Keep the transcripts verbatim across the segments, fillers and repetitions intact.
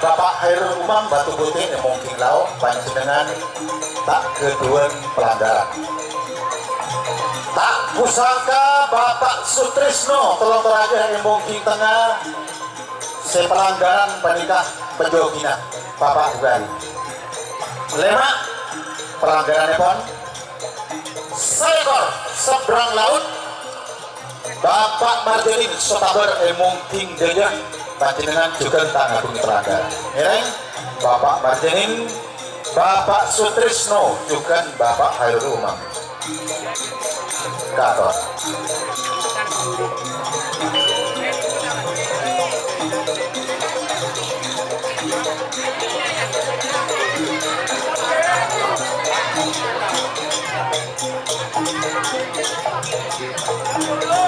Bapak Hairul Umam Batu Putih è Mongging Lao', panjhennengngan ta' ghâdhuwân palangghârân. Ta' kusangka Bapak Sutrisno Tello Toraja è Mongging Tengnga sè palangghârân panèka pajhugina Bapak Bukhari. Lèma' palangghârânnèpon, saèkor seberang laut, Bapak Marjanin Sotabâr è Mongging Jâjâ, panjhennengngan jhughân ta' ngaghungè palangghârân. Ngèrèng Bapak Marjanin, Bapak Sutrisno, jhughân Bapak Hairul Umam. Katon.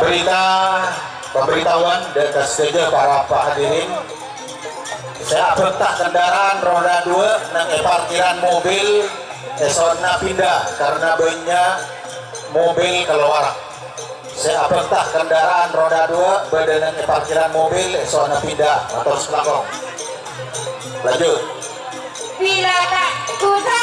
Berita, pemberitahuan dâ' ka sadhâjâ para hadirin. Sè abhâkta kendaraan roda dua neng è parkiran mobil, èso'ona pinda karena bânnya' mobil kalowar. Sè abhâkta kendaraan roda dua bâdâ neng è parkiran mobil, èso'ona pinda. Mator sakalangkong. Lanjut. Bilâ ta' dusa